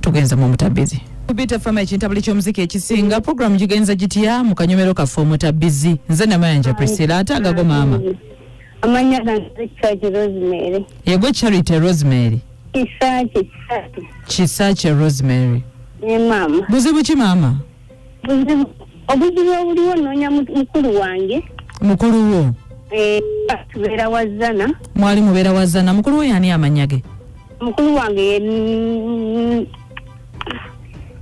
Tugenze mu mutabizi Bita FM, ekintabuli ky'omuziki ekisinga. Programu gigenza gitya mu kanyomero kaffe omutabizi? Nze Namayanja Priscilla. Ate agago, maama? Amannya gange Kisaki Rosemary. Yegwe Charity Rosemary? Kisaki, Kisaki. Kisakye Rosemary. Ne maama. Buzibu ki, maama? Buzibu, obuzibu obuliwo, noonya mukulu wange. Mukulu wo? Eh, tubeera Wazana. Mwali mubeera Wazana. Mukulu wo yani amannya ge? Mukulu wange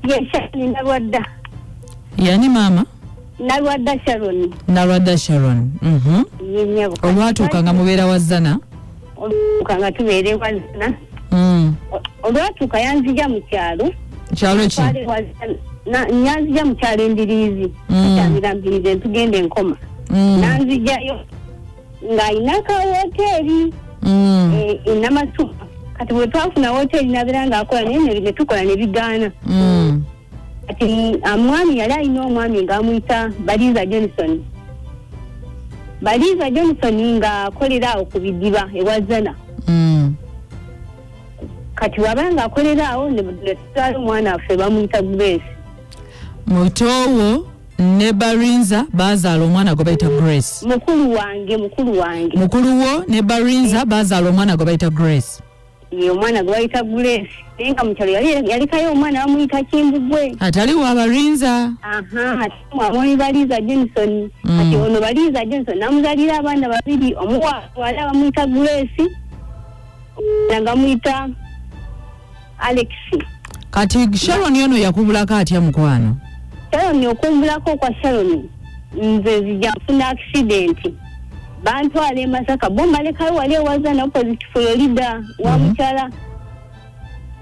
ye Sharon Nalwadda. Yani, maama? Nalwadda Sharon. Nalwadda Sharon. Ye nnyabo. Olwatuuka nga mubeera Wazana? Olwatuuka nga tubeera e Wazana. Olwatuuka yanzija mu kyalo. Kyalo ki? Twali Wazana. Yanzija mu kyalo Embiriizi. Akyamira Mbiriizi, entugenda enkoma. Nanzijayo ng'alina ka woteeri e Namasuba. Kati bwe twafuna woteeri nabeera ng'akola, naye ne tukola ne bigaana. Kati omwami yali alina omwami ng'amuyita Baliza Johnson. Baliza Johnson ng'akolera awo ku bidiba eWazana. Kati waba ng'akolera awo, ne tuzaala omwana waffe bamuyita Grace. Mutowo ne Barinza bazaala omwana gwe bayita Grace? Mukulu wange, mukulu wange. Mukulu wo ne Barinza bazaala omwana gwe bayita Grace? Ye, omwana gwe bayita Grace, naye nga mukyalo yali yalekayo omwana bamuyita Kimbugwe. Atali wa Barinza? Aha, ate mwamwami Baliza Johnson. Kati ono Baliza Johnson namuzalira abaana babiri, omuwala bamuyita Grace nga bamuyita Alex. Kati Sharon ono yakubulako atya, mukwano? Sharon, okumbulako kwa Sharon, nze nzija nfuna accident, bantwala e Masaka, bo mbalekayo wali eWazana opposite Florida wa mukyala,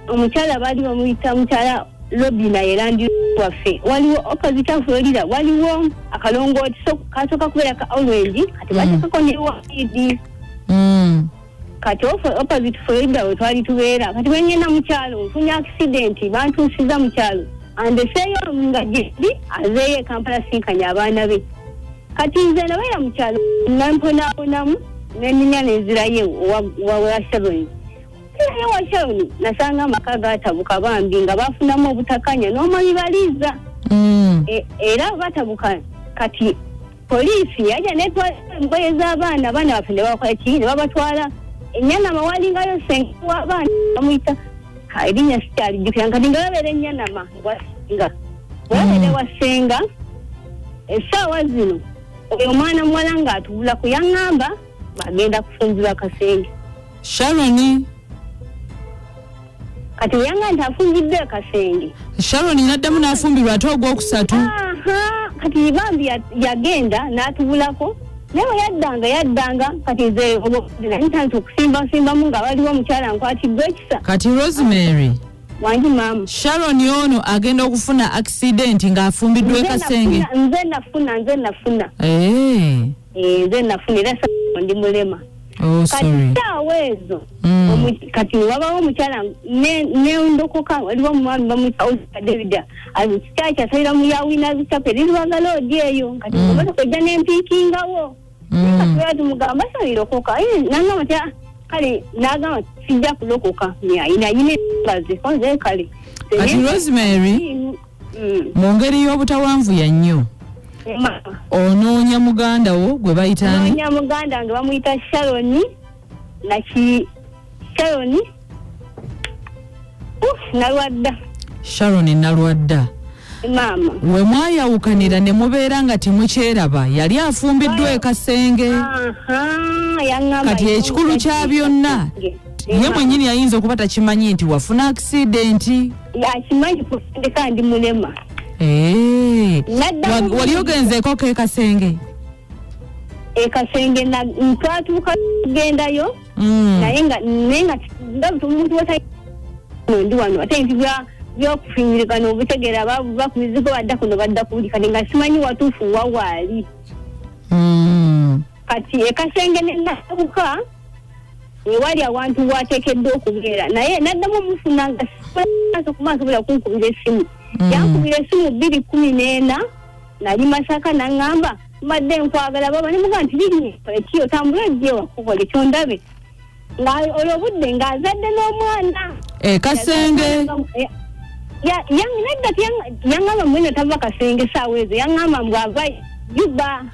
omukyala baali bamuyita mukyala Robina, yerandi waffe. Waliwo opposite Florida waliwo akalongooti, so kasooka kubeera ka orange, kati bateekako ne white. Kati opposite Florida we twali tubeera. Kati bwengenda mu kyalo nfunye accident, bantuusiza mu kyalo, andeseeyo nga gyendi azeeyo e Kampala sinkanya abaana be. Kati nze nabeera mu kyalo namponaaponamu, neninya nenzirayo wa Sharon. Nzirayo wa Sharon, nasanga amaka gatabuka bambi, nga bafunamu obutakanya n'omwami Baliiza. Era batabuka, kati poliisi yajja netwala engoye z'abaana, abaana baffe ne bakola ki, ne babatwala Enyanama. Walingayo senga w'abaana bamuyita, erinnya sikyalijjukira. Kati nga babeera Enyanama wasenga, bwebabeera wasenga essaawa zino, oyo omwana muwala ng'atubulako, yaŋŋamba bagenda kufunzibwa Kasenge. Sharon? Kati bwe yaŋŋamba nti afunziddwa e Kasenge, Sharon naddamu n'afumbirwa ate ogwokusatu? Aha, kati bambi yagenda n'atubulako, naye bwe yaddanga yaddanga, kati nze nali ntandise okusimbasimbamu nga waliwo omukyala nkwatiddwa ekisa. Kati Rosemary? Wangi, maama. Sharon ono agenda okufuna accident ng'afumbiddwa e Nze Kasenge? Nze nafuna, nze nafuna. Eh, nze nafuna, era ndi mulema. Oh, Kati sorry. saawa ezo kati wabawo omukyala nendokoka, waliwo omwami bamuyita Oscar David, kyaki asalira mu ya Winners Chapel eri Lodge eyo. Kati omotoka ejja nempiikingawo. Kati tumugamba salirokoka, nangamba ti, "Ah," kale nagamba sijja kulokoka, ayina embazi konze kale. Kati Rosemary, mu ngeri y'obutawanvuya nnyo, onoonya muganda wo gwe bayitaani? Noonya muganda wange bamuyita Sharon naki, Sharon. Uf, Nalwadda. Sharon Nalwadda. Maama. We mwayawukanira ne mubeera nga temukyeraba, yali afumbiddwa e Kasenge? Aha, yaŋŋamba. Kati ekikulu kya byonna, ye mwennyini yayinza okuba takimanyi nti wafuna accident. Akimanyi kutandika ndi mulema. Naddamu. Wali ogenzeeko ke Kasenge? E Kasenge twatuuka kugendayo, naye nga omuntu wata ndi wano, ate nti byokufinyirikana obutegeera bakumizigo badda kuno badda kuli, kati nga simanyi watuufu wa waali. Kati e Kasenge nenabuka ewali awantu wateekeddwa okubeera, naye naddamu omufuna nga maaso kuba nsobola kunkubira essimu. Yankubira essimu 2014, nali Masaka, naŋŋamba mbadde nkwagala baba, nemugaa nti liri eki, otambule ojje wakukola ekyondabe, nga olwo obudde ng'azadde n'omwana. E Kasenge? Eh, Nedda, yaŋŋamba mwene tava kasenge saawa ezo, yaŋŋamba mbu ava Juba,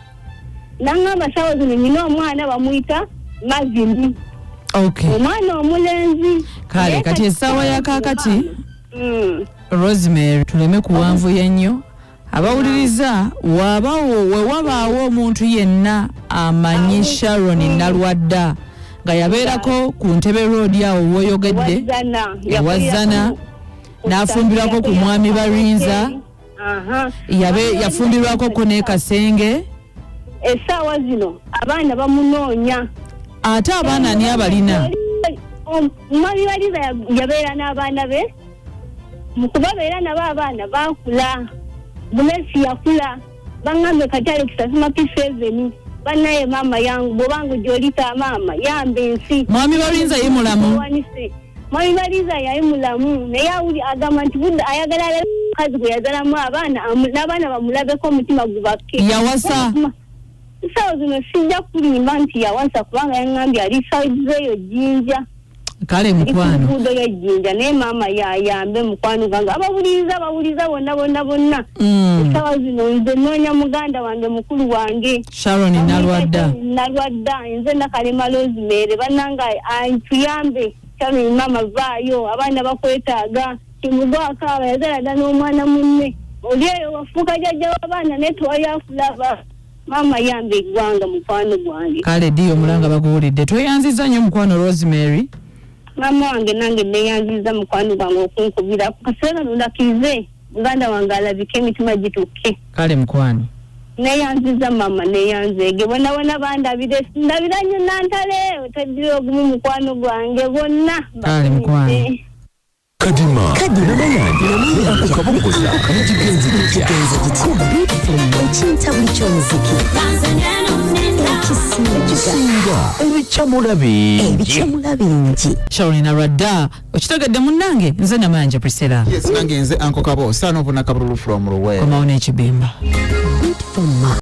naŋŋamba saawa zino nyina omwana bamuyita Mavini, omwana omulenzi. Kale, Naye kati essaawa ya kaakati, Rosemary, tuleme kuwanvuya nnyo abawuliriza. Wabawo we wabaawo omuntu yenna amanyi Sharon Nalwadda nga yabeerako ku Ntebe Road awo woyogedde, Wazana. Ewazana, n'afumbirwako ku mwami Barinza. Yabe yafumbirwako ko ne Kasenge. Essaawa zino abaana bamunoonya. Ate abaana ani abalina? Mwami Baliza yabeera n'abaana be. Mu kubabeera nabo, abaana bakula, Bulesi yakula, baŋŋambe kati Alex asoma P7. Bannaye, maama yangu, bwobanga gyolita, maama yamba ensi. Mwami Barinza ye mulamu? Wanise. Mwami Baliza yali mulamu, naye awuli agamba nti budde ayagala alabe omukazi gwe yazalamu abaana, n'abaana bamulabeko, omutima gubakke. Yawasa? Essaawa zino sijja kulimba nti yawasa, kubanga yaŋŋambye ali side zeeyo Jjinja. Kale Ali ku mukwano. luguudo lwe Jjinja. Naye maama yayambe mukwano gwange, abawuliriza, abawuliriza bonna bonna bonna. Essaawa zino nze noonya muganda wange, mukulu wange. Sharon Nalwadda. Nalwadda, nze Nakalema Rosemary. Bannanga, antuyambe. Sharon maama, vaayo, abaana bakwetaaga. Kimugwako aba yazala dda n'omwana munne, oli eyo wafuuka jjajja w'abaana, naye tewali akulaba. Maama, yamba eggwanga, mukwano gwange. Kale diyo omulanga baguwulidde. Tweyanziza nnyo, mukwano Rosemary. Maama wange, nange neyanziza, mukwano gwange, okunkubira ku kaseera lundakirize muganda wange alabike, emitima gitukke. Kale mukwano. Neyanziza maama, neyanzeege bonna bonna bandabire, ndabira nnyo nantale otaddira ogumu, mukwano gwange, bonna. Kale, mukwano. Kadima Namayanja ne Akukabongoza nekigenzi gitya? Ekintabuli ky'omuziki ekisinga. Ekisinga ebikyamula bingi. Ebikyamula bingi. Sharon Nalwadda, okitegedde munnange. Nze Namayanja Priscilla. Yes, nange nze Anko Kabo, son of Nakabululu from Luwe. Komawo n'ekibimba. Beautiful.